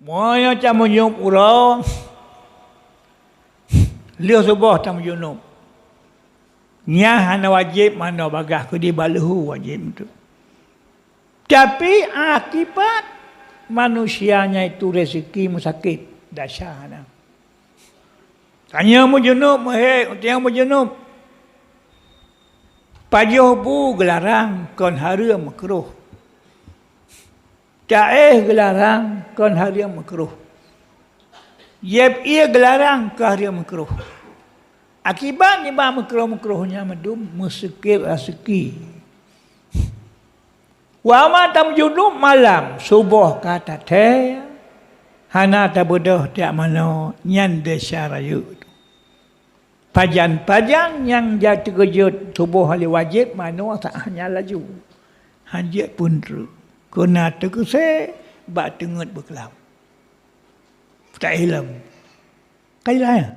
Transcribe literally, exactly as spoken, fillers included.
Meunyoe tameujunub uroe, lheueh suboh tameujunub. Nyan hana wajéb manoe bagaih, keudéh bak leuhô wajéb tu. Tapi akibat manusia nyan itu rezeki meusakét, desya na. Tanyoe meujunub, meuhé, tanyoe meujunub. Pajoh bu geularang kon hareuem meukruh. Taéh geularang kon hareuem meukruh. Jieb ié geularang kon hareuem meukruh. Akibat nibak meukruh-meukruh nyan meudum meusakét raseuki. Wa ma tameujunub malam suboh ka tathée, hana tabeudôh tieb manoe, nyan desya rayeuk. Pajan-pajan nyang jak teukeujot suboh lé wajéb manoe saát nyan laju. Hanjeuet pun treuk. Keu na teukeusé bak teungeut beuklam. Tailom. Kailah, ya?